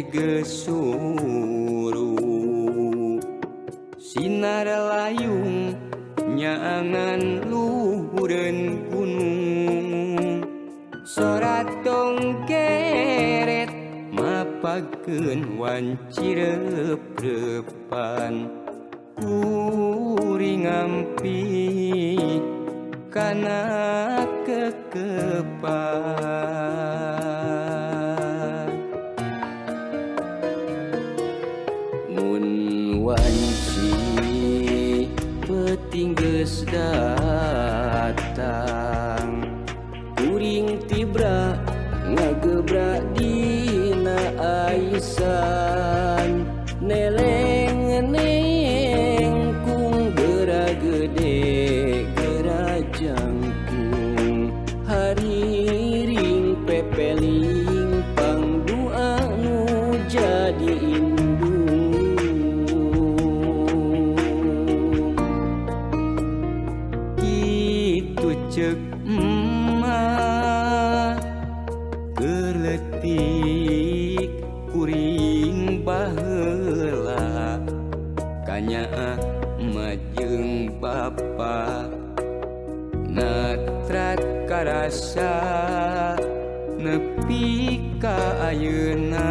geus suru sinar layung nyaangan luhureun gunung sora tong geret mapakeun wanci reup-reupan kuring ngampi kana kekepan. Mun wanci peuting geus datang kuring tibra ngagebrak dina aisan neleng neng kung gera gede gera jangkung hariring pepeling pangdua nu jadi indung. Kitu ceuk emak keletik kuring baheula kanyaah majeng bapa natrat karasa nepi ka ayeuna.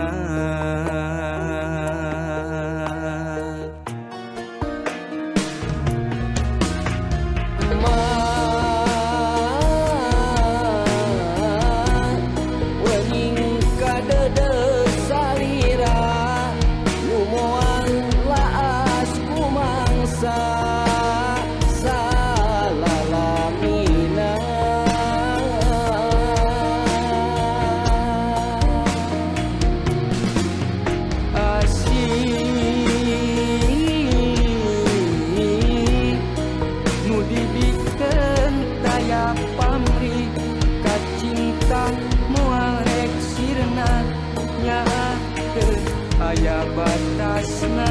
Aya batasna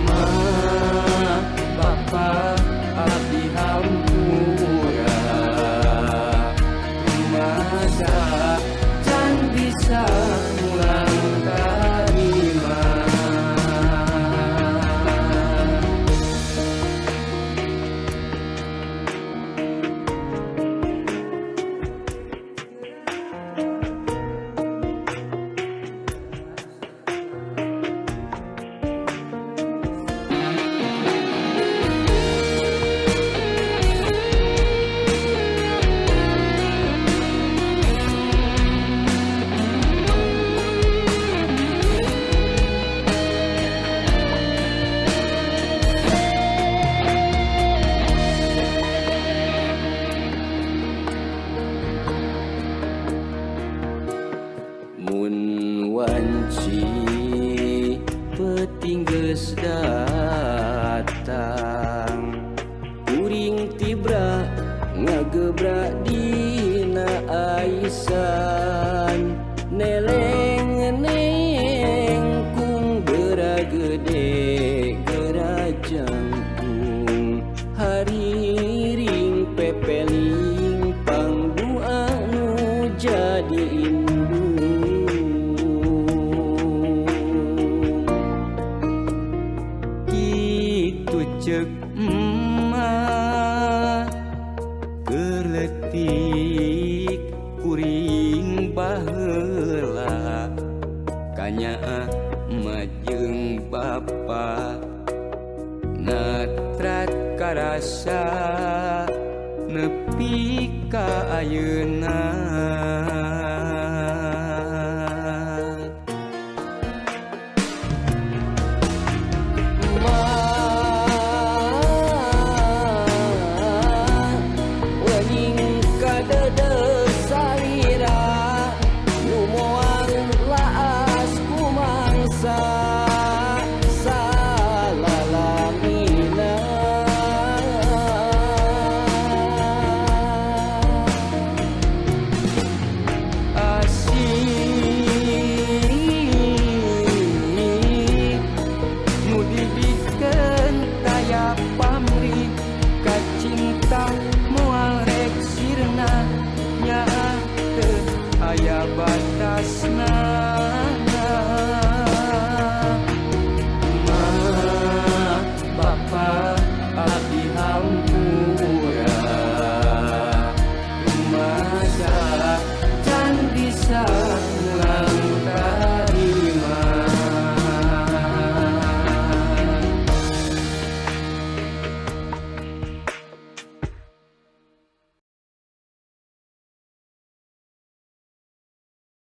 ma bapa abdi hampura masa can bisa mulang ka imah. Mun wanci peuting geus datang kuring tibra ngagebrak dina aisan neleng neng kung gera gede gera jangkung hariring pepeling pangdua nu jadi indung. Kitu ceuk emak keletik kuring baheula kanyaah majeng bapa natrat karasa nepi ka ayeuna. Tresna.